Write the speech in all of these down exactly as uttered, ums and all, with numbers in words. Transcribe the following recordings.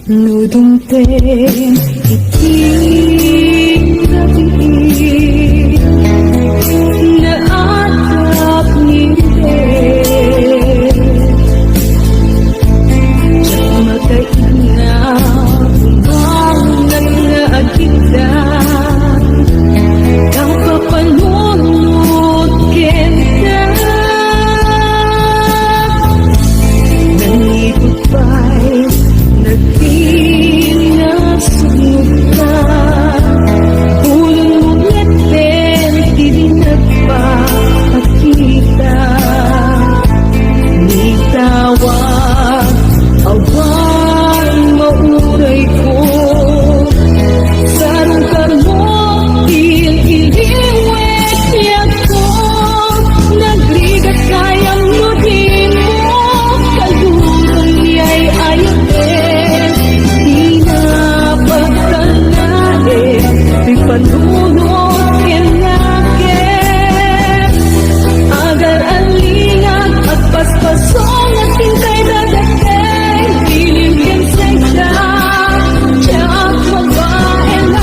No dumteng iti rabii, naatap ni Rubén. Diak makainna, umangat nga agidda, kapapanunot kenka. Nangiput pay, nagpinasugnotka. Bulong mo ngatan ti di nagpapakita. Nitawag, awan maurayko. Sarungkarmo ti iliwet ti agko. Nagrigat kayam no dimo kalduron ti ay-ayatek. Dina pagtalnaed ti panunot kenka. Agal-alingak, agpaspasongak, intay dadaten, ilim ken seka, diak mabaelan.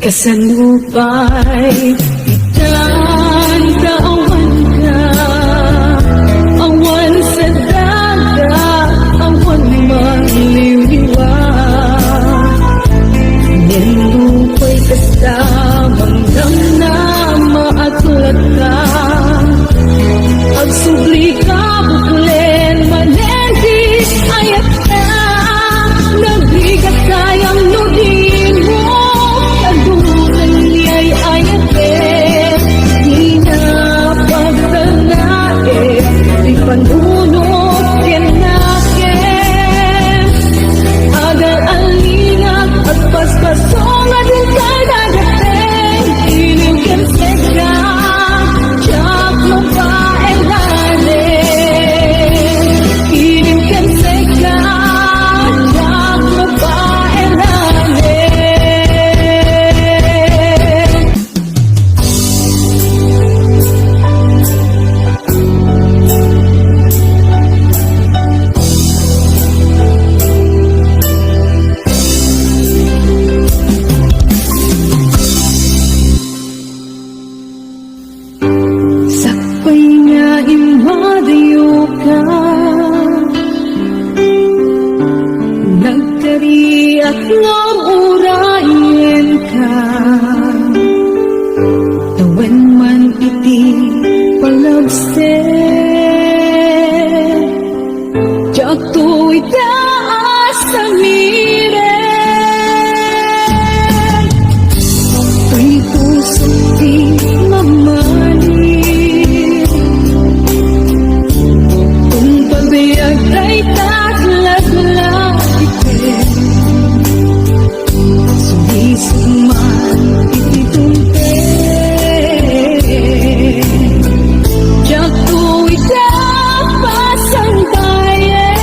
Kasano pay ditan ta awanka, awan sa daga, awan mangliwliwa. Ngem no pay kasta, mangnamnama a tulagka, agsublika, buklen manen ti ayat Nagrigat kayam no dimo kalduron ti ay-ayatek. Dina pagtalnaed ti panunot kenka. Agal-alingak, agpaspasongak, intay dadaten, ilim ken seka. Diak mabaelan. Ilim ken seka, diak mabaelan. Sakbay nga immadayoka, nagkariak nga urayenka, tawen man iti palabser. Diakto ita a samiren, toy pusok ti mamali. Tungpal biag dayta laglagipem. Sumisog man iti tungpal, diakto ita pasangbayen.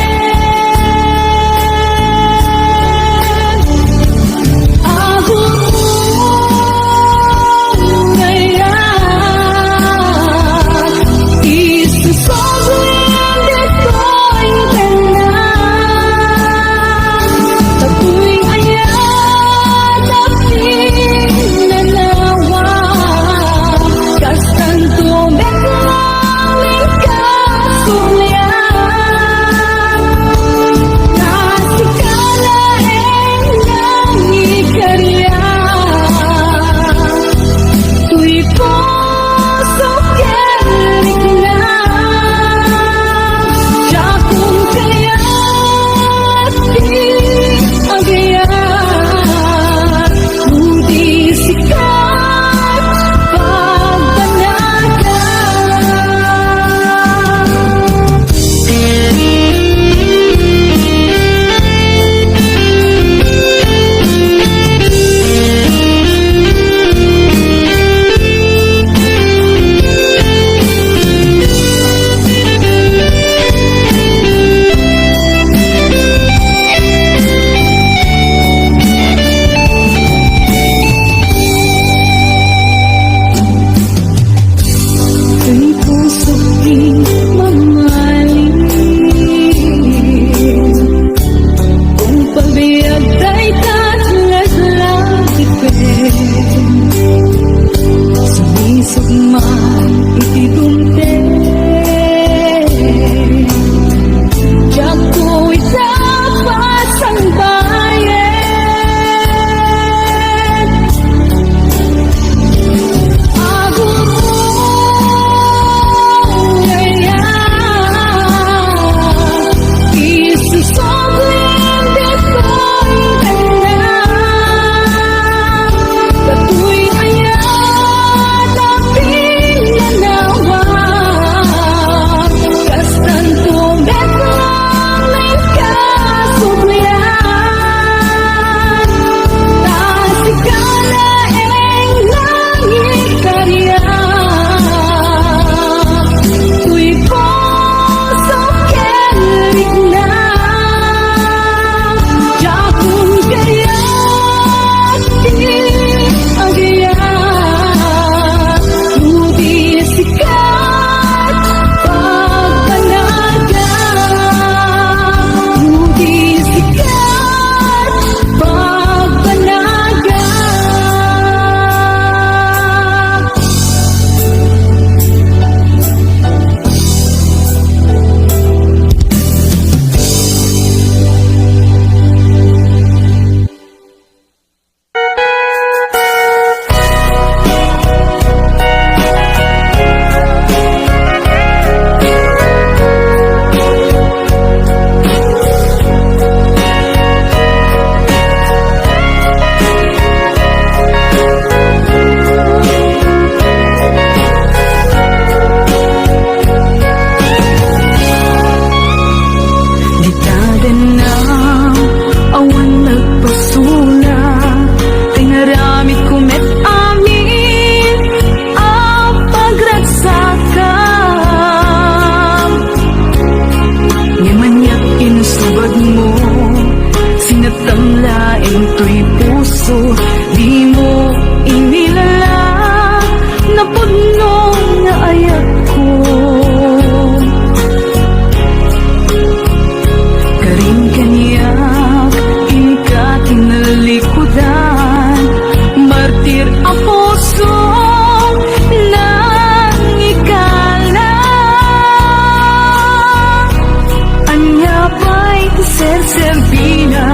Serbina,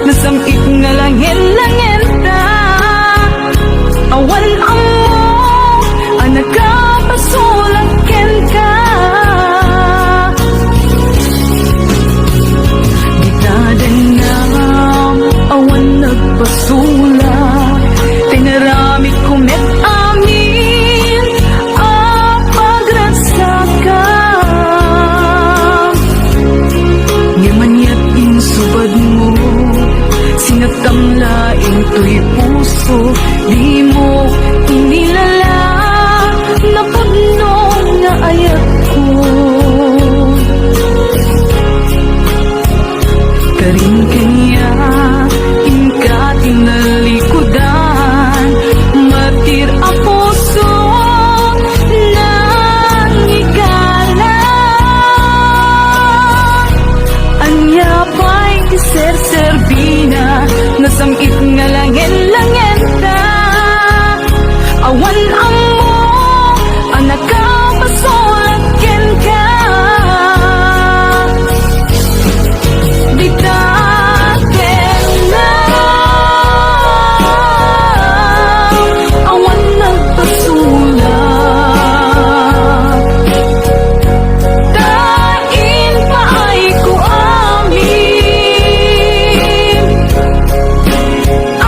nasam-it nga langen-langenta. Awan ammo a nakapasulak kenka. Dita dengngam, awan nagpasulak. Tinaramidko met amin a pagragsakam. Ngem aniat insubadmo, sinaktam laeng toy puso, dimo inilala napudno nga ayatko. Karin kaniak, inka tinalikudan, matir a puso, nangigala. Ania pay ti serserbina, nasam-it nga langen-langenta. Awan ammo a nakapasulak kenka. Dita tengnga, awan nagpasulak. Ta impaayko amin a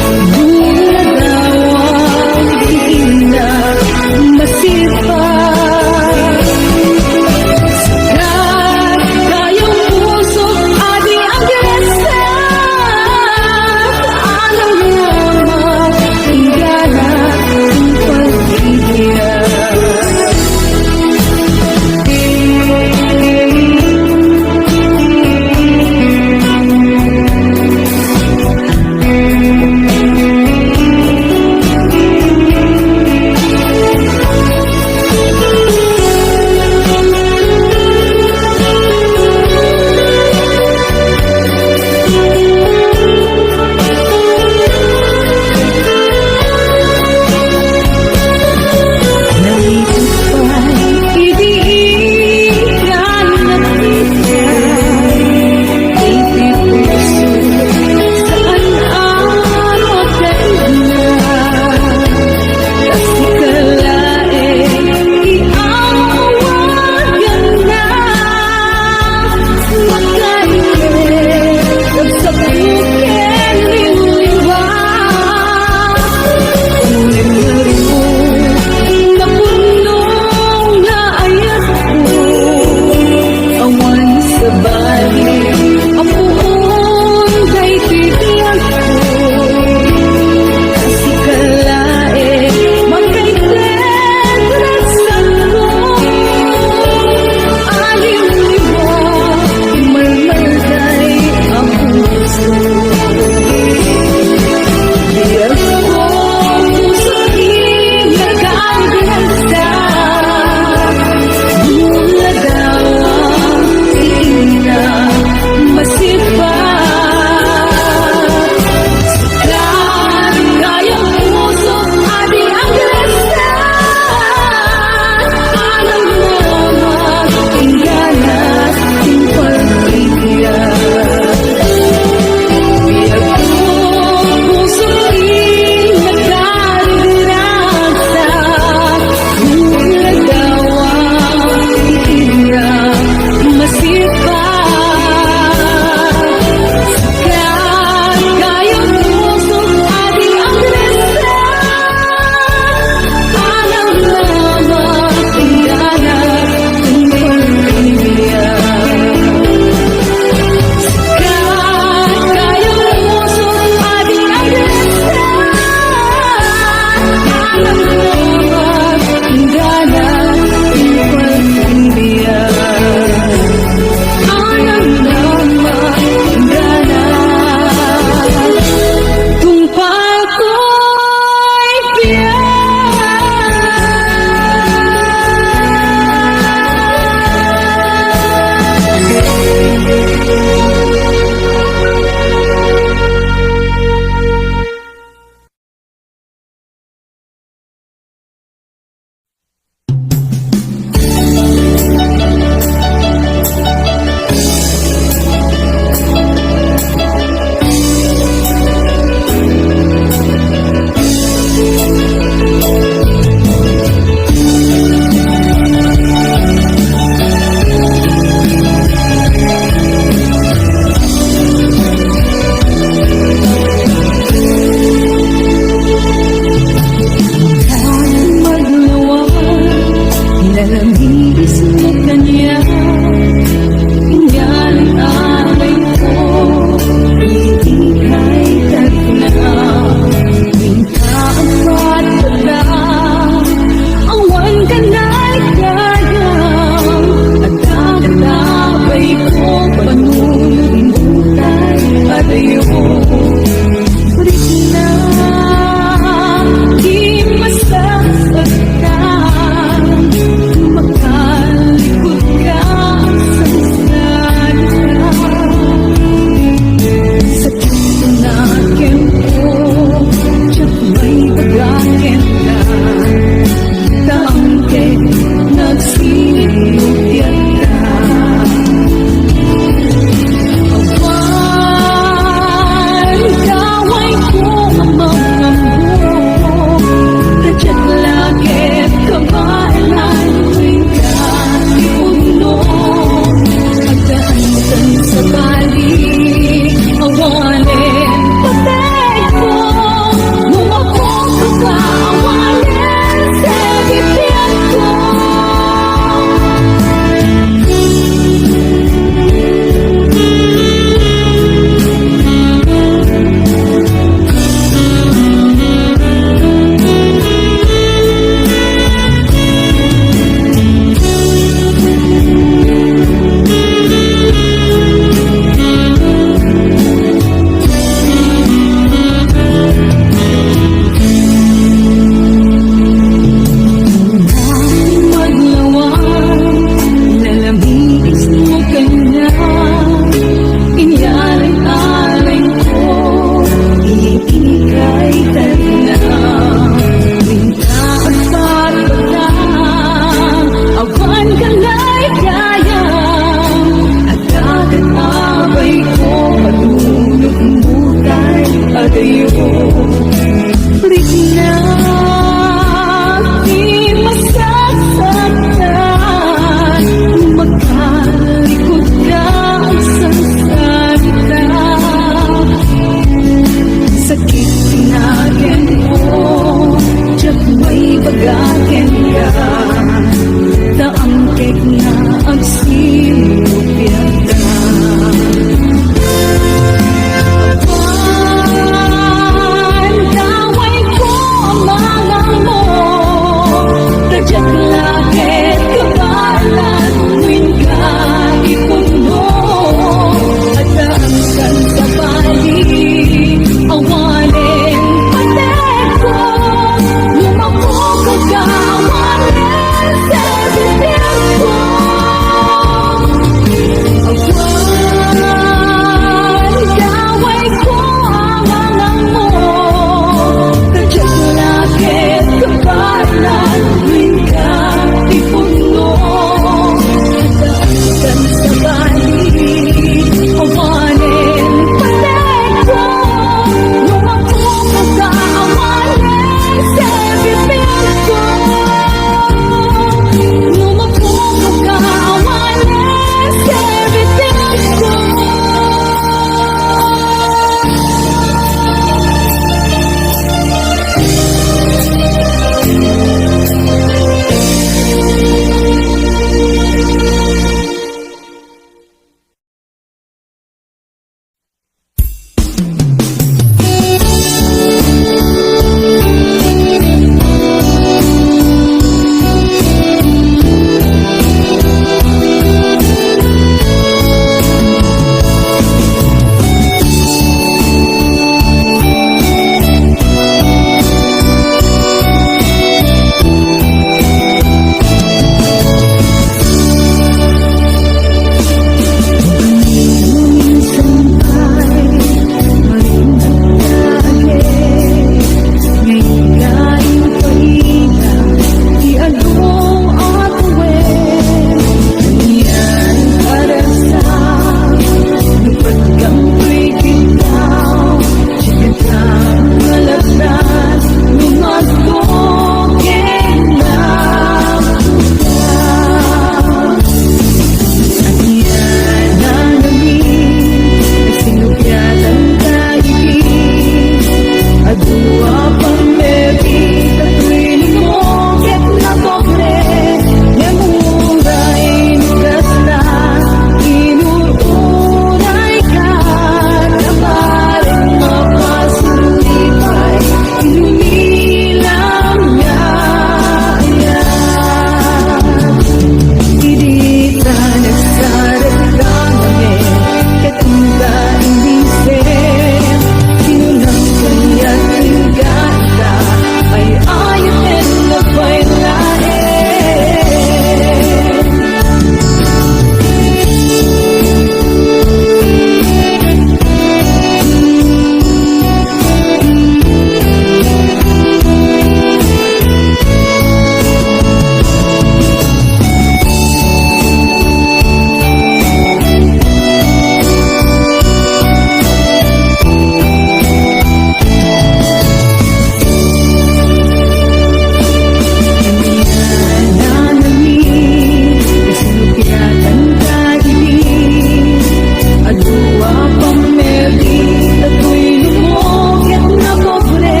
Dagitoy no ket napobre,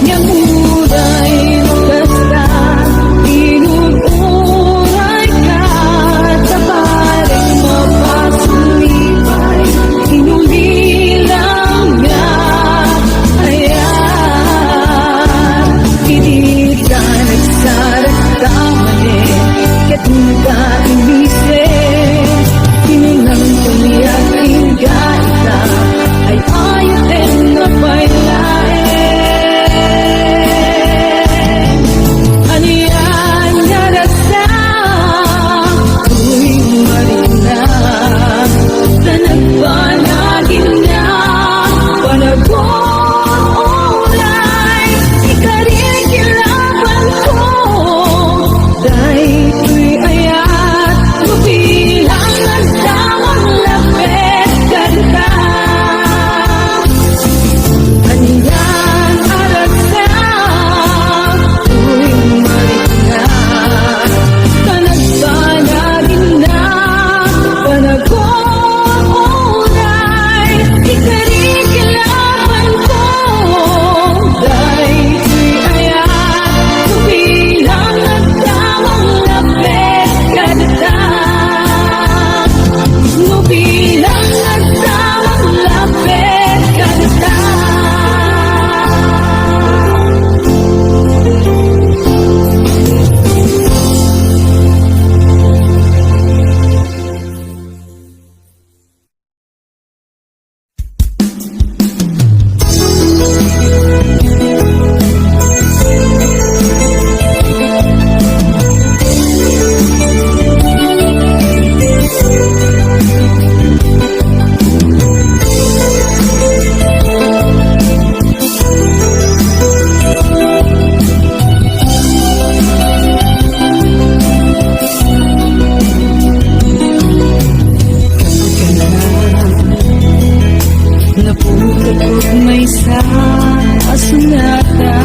ngem uray makasta, inuray-urayka, ta bareng mapasulipay, inulilang nga ayat. Idi ta nagsaragta manen, ket inka imise, kinunam kaniak, inka ita, ay-ayaten nga pay laeng. Ania nga rasa, uy, marina, ta nagbanagin nga panagon, uray ikarikilabanko. Daytoy ayat no bilang adda manglapit kadaka. Ania nga rasa, uy, marina, ta nagbanagin nga panagon, uray ikarikilabanko. Daytoy ayat no bilang adda manglapit kadaka. No bilang adda manglapit kadaka. Napukaw maysa a sonata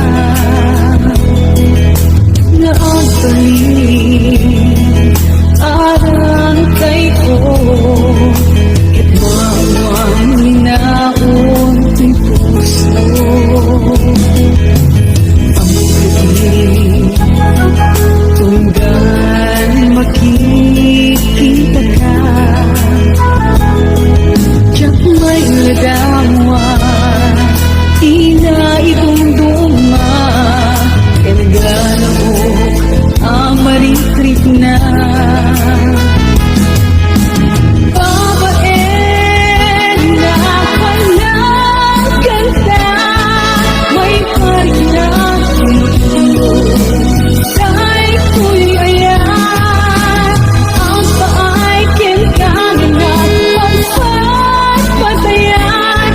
nga agbalin arang kayko, ket maawang ni naon ti puso. Ammok iti tunggal makikitaka. Diak mailadawa ti naidumduma ken galaok a marikrikna. Babaen nga panagkanta, maiparit nga Daytoy ayat, agpaay kenka nga pagpatpatayan,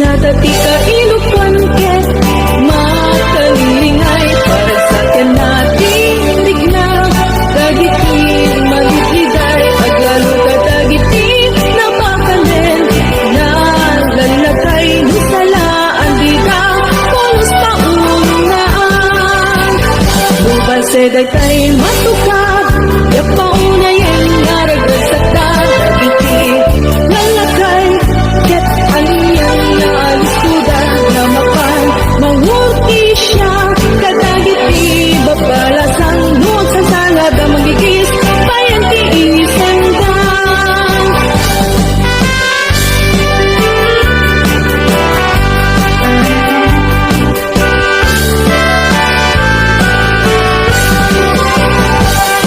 Data ti kailupan ket makalilingay, paragsak ken natindigna. Dagiti maligliday, aglalo kadagiti napakanen, nalallakay no sala. Andita, pulos paunaan. Nupalse daytay matukad, ya paunayen nga ragragsak dagiti lallakay, ket anian nga alistuda nga mapan mangurtisia kadagiti babbalasang no agsangsala da mangigis payan ti isenda.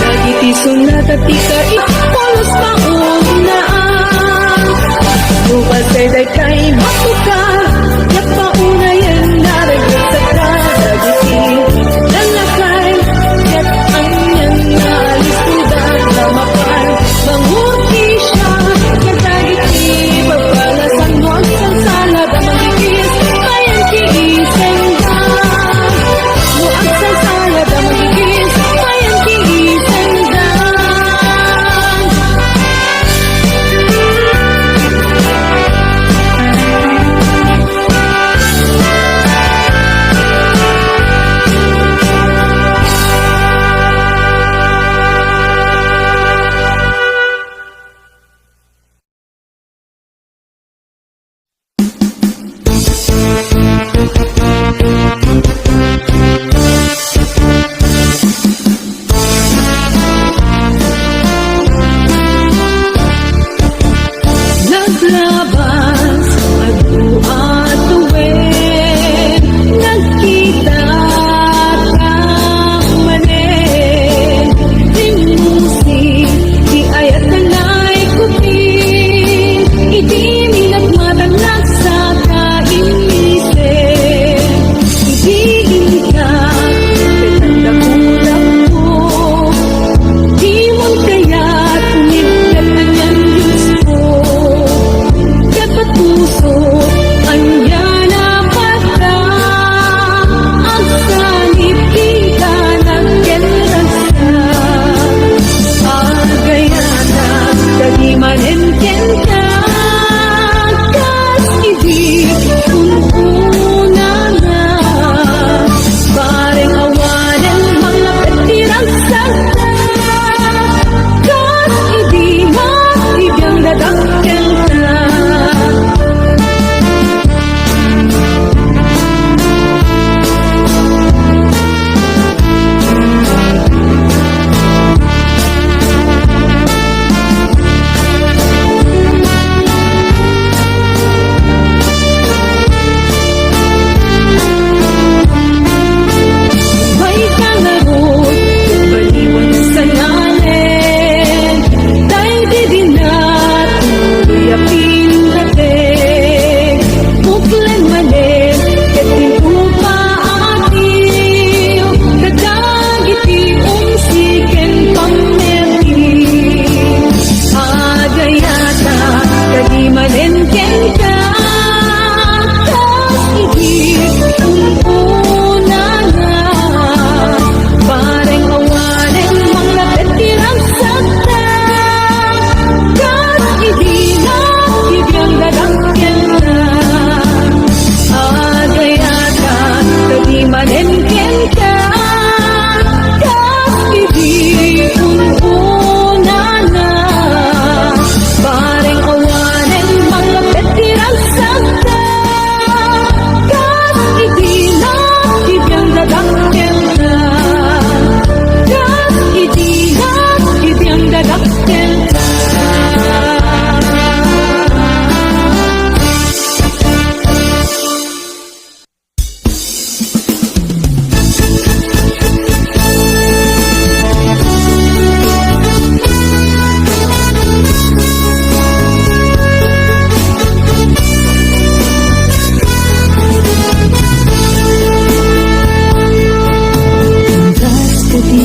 Dagiti sunata ti kai-, pulos paunaan. Nupalse daytay matukad, ket paunayen nga ragragsak dagiti lallakay, ket anian nga alistuda nga mapan mangurtisia kadagiti babbalasang no agsangsala da mangigis payan ti isenda. No agsangsala da mangigis payan ti isenda. Naglabas, adu-aduen, nagkita manen, rimmusi, ti ayat nga naikuti, idi minatmatan nagsaka immisen. Idi inka, ket dakudakko, dimon kayat, nibdad anian Diosko. Ket pusot, ania a pata, agsanib ti kanak ken ragsak. Agayata, kadi manen kenka, kas idi un-unana, bareng awanen manglapet ti ragsakta, kas idi nga ti biangda dakkelta. Maysa ngarud, baliwan sa nalen, daydi dinatuloy a pinrateng. Buklen manen ket timpo paatiw kadagiti umsi ken pammetti. Agayata, kadi manen kenka, kas idi un-unana, bareng awanen manglapet ti ragsakta, kas idi nga ti biangda dakkelta. Agayata, kadi manen kenka, kas idi un-unana, bareng awanen manglapet ti ragsakta, kas idi nga ti biangda dakkelta, kas idi nga ti biangda dakkelta. Intas ko ti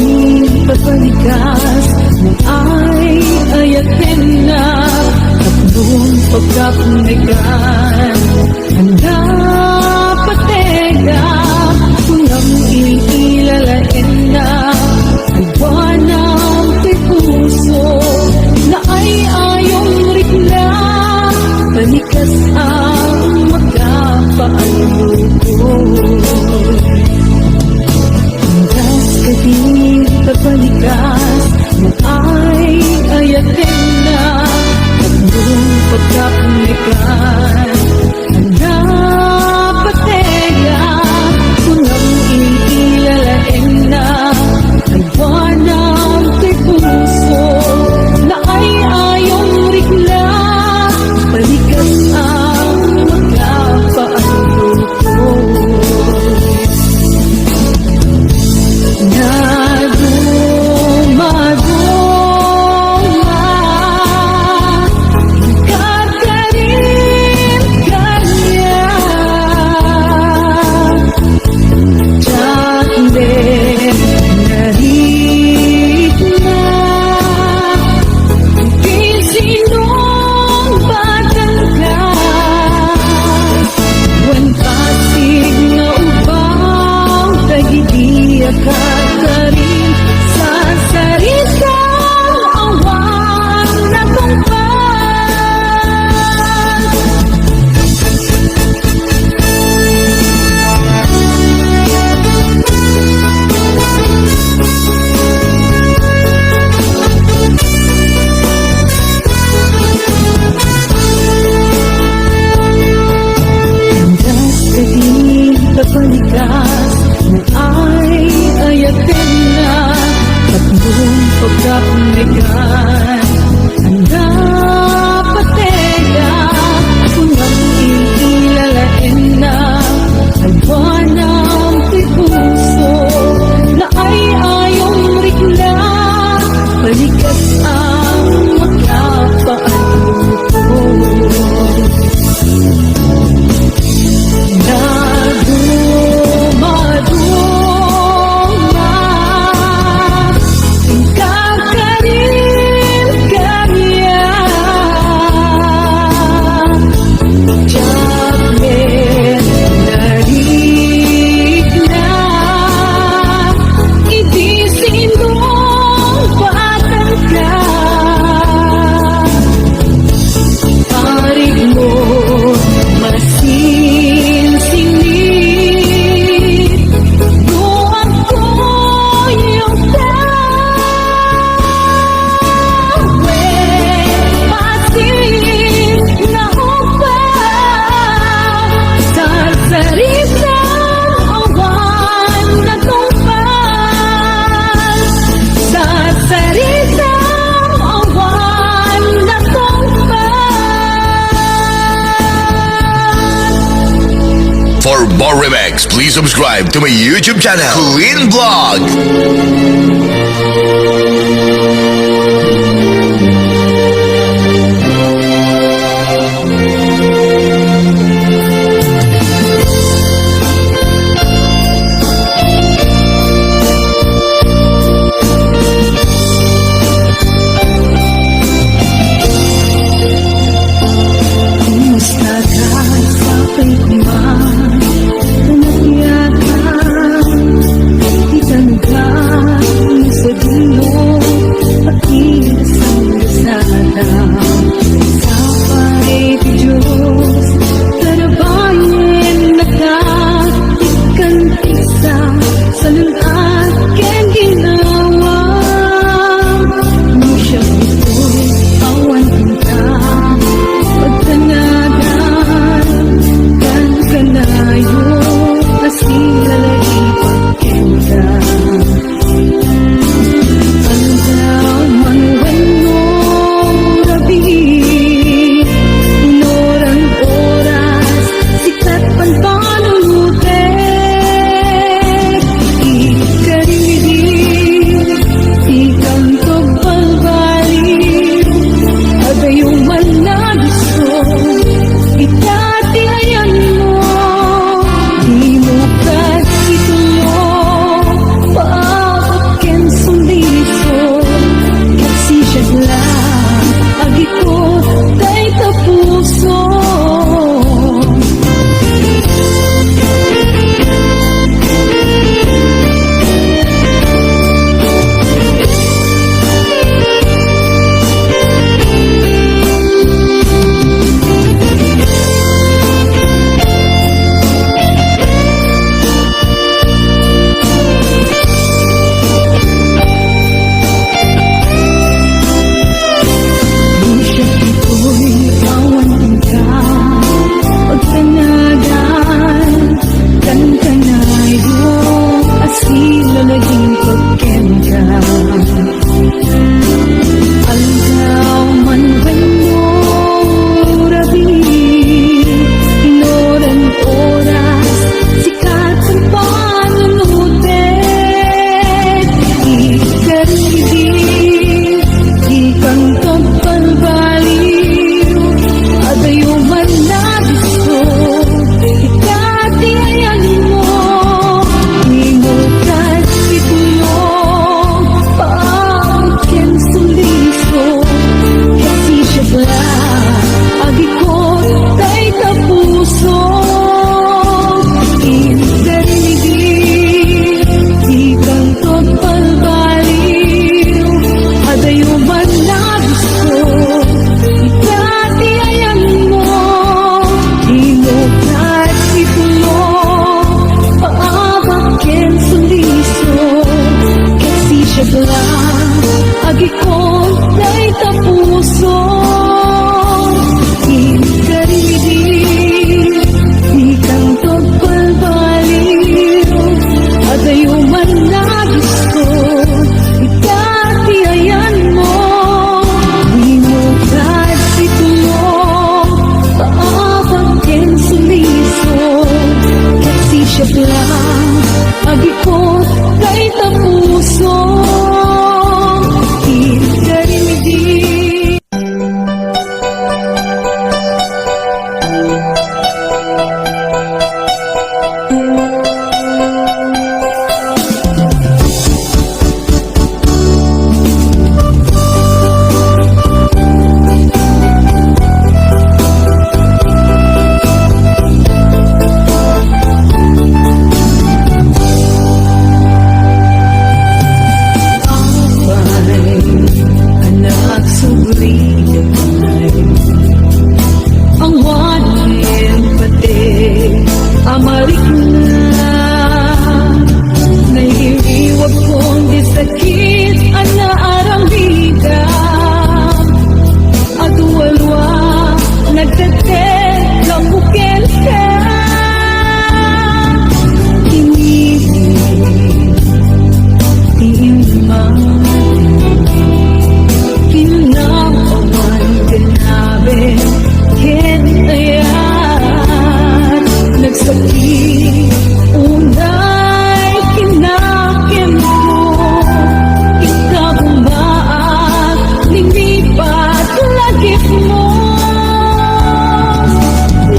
papanikas, no ay-ayatennak, tapno pagkapnekan. Anda Ang makapaayuko. Antas kadi pabalikas no ay-ayatenna, tapno pagkapnekan. Ania pataya, kunam iti lalaenna, ay buanam ti puso, naay-ayam rikna, balikas ang makapaayuko. Nadumaduma, karkarin kaniak. Diak met narikna, iti sinungbatang ka. Wen pasig nga ubaw dagiti a karkarin, sarsarita awan natungpal. Antas kadi pabalikas no ay-ayatenna, tapno pagkapnekan. Ania pataya, kunam iti lalaenna, ay buanam ti puso, naay-ayam rikna, balikas ang makapaayuko. Nadumaduma, karkarin kaniak. Diak met narikna, iti sinungbatang ka. Arigmo, masinsinit, no agkuyogka. Wen pasig nga ubaw, sarsarita awan natungpal. Sarsarita awan natungpal. For more remix, please subscribe to my YouTube channel, Clean Vlog. Kumusta ka? Sapay ko man, anak yata. Kita nga, gusto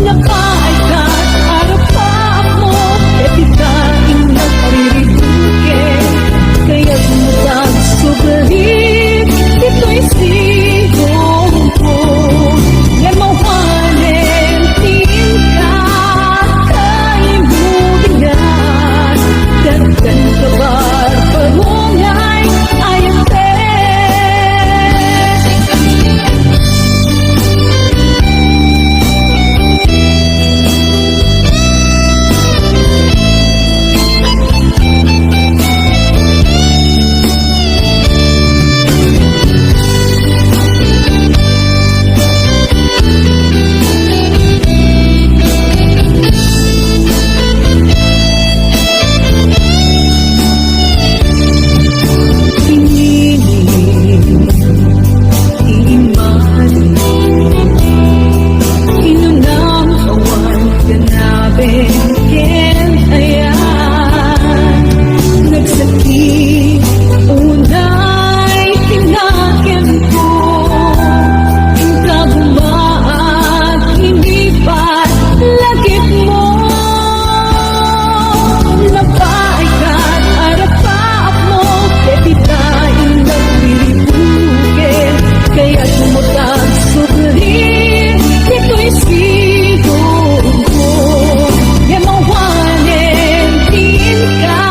Napaaykat a rapaapmo, ket ita innak riribukek, kayatmo tagsubli ditoy sigongko, ngem awanen ti inka kaimudingan, dagdan kabarbarongay ayatek. Inunam awan ganaben ken ayan, nagsakit unay kinakemko, inka gumaak, inipad lagipmo. Napaaykat a rapaapmo, ket ita innak riribukek, kayatmo tagsubli ditoy sigongko, ngem awanen ti inka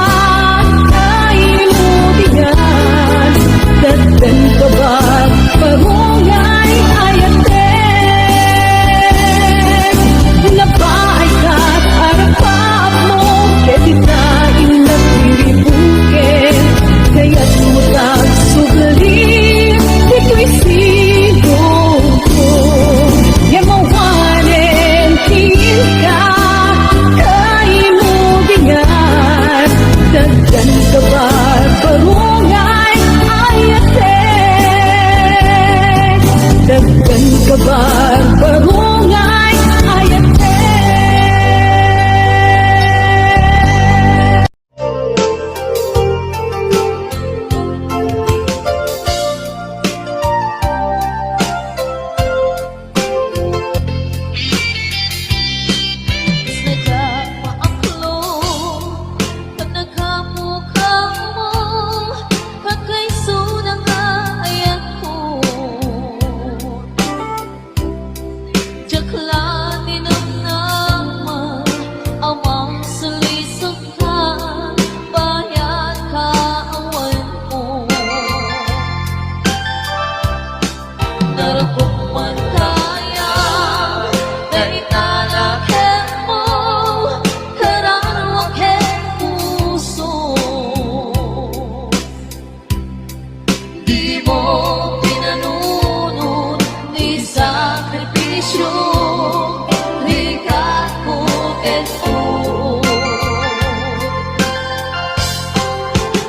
kaimudingan, dagdan kabarbarongay ayatek. Napaaykat a rapaapmo, ket ita innak riribukek, kayatmo tagsubli ditoy sigongko, ngem awanen ti inka kaimudingan, dagdan kabarbarongay ayatek, dagdan kabarbarongay ayatek. Diak la tinamnama, Amang sulisogka, bayat ka awan mo. Narakop man kaya, dayta la ket mo, kararwa ken puso. Dimo pinanunot ti sakripisio, rigatko ket puot.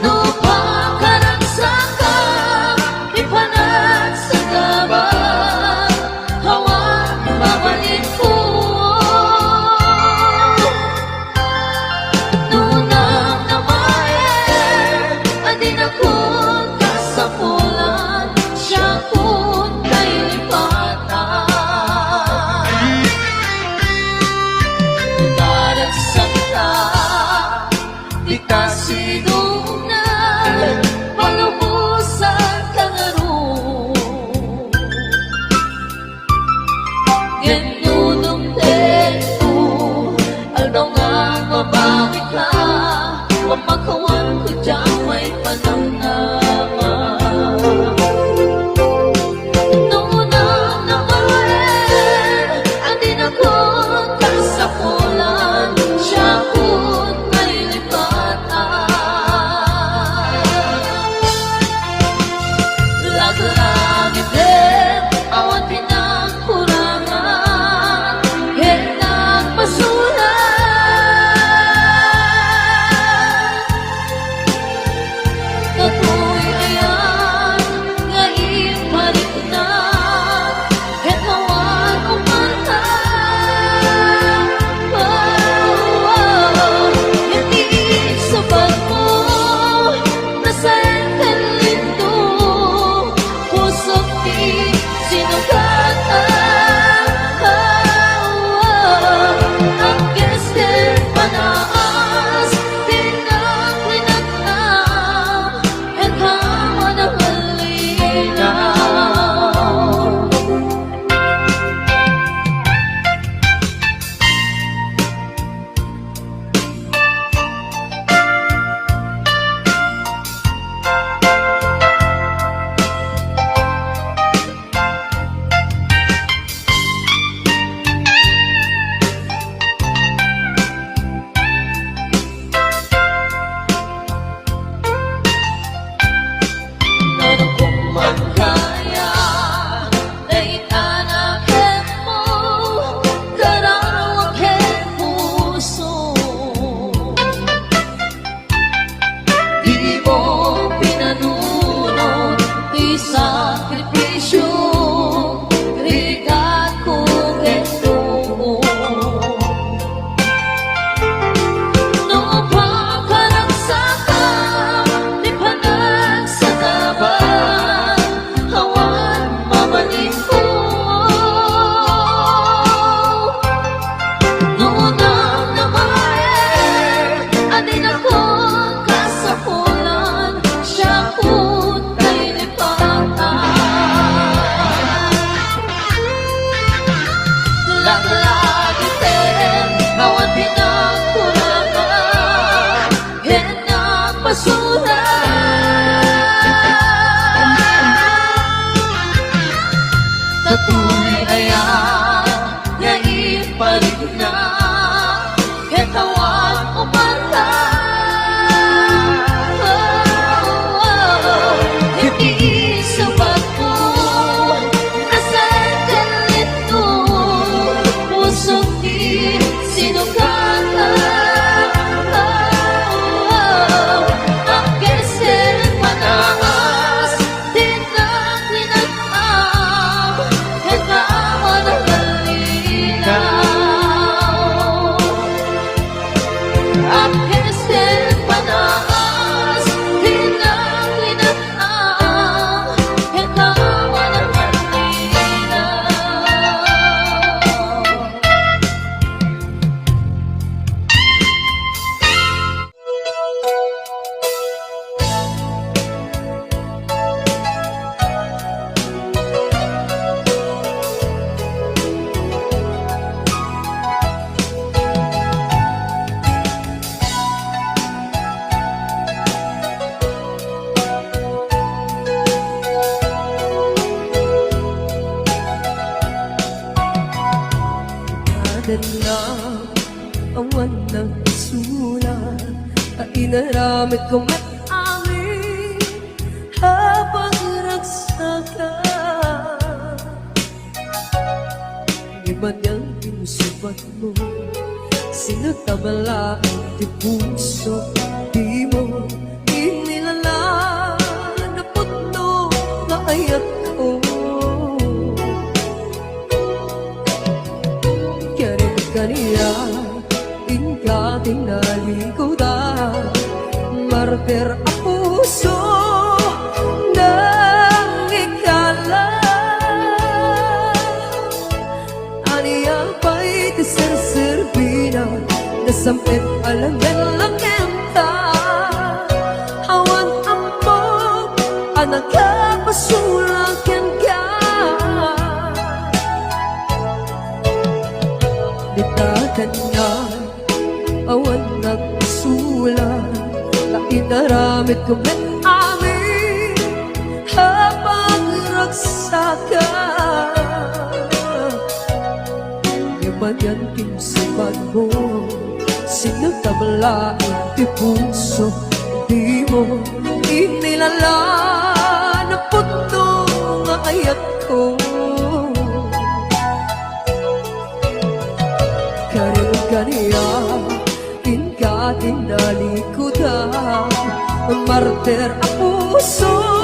No pakaragsakak, ipanagsagaba, awan babalinko. No namnamaen a dinakon kasapulan, siakon kailipatan. Datoy aya nga iparikna ket awan umarta. Ket iisubakko, asal ken litko, pusok ti sinugatan. Agkester panaas, Adanna awan nagsulat, ta inaramidko met amin a pagragsakak. Ngem anian ti insubakmo, sino tabalaen ti puso, dimo inilala, napudno nga ayatko. Kaniak kaniak, inka tinalikudan, martir a puso, nangikala. Ania pay ti serserbina, nasam-et a langen-langenta, awan ammok a nakapasulak kenka. Dita kaniak, awan nagsulat, ta inaramidko met amin a pagragsakak. Ngem anian ti insubakmo, sino tabalaen ti puso, dimo inilala, napudno nga ayatko. Kaniak kaniak, inka tinalikudan, martir a puso,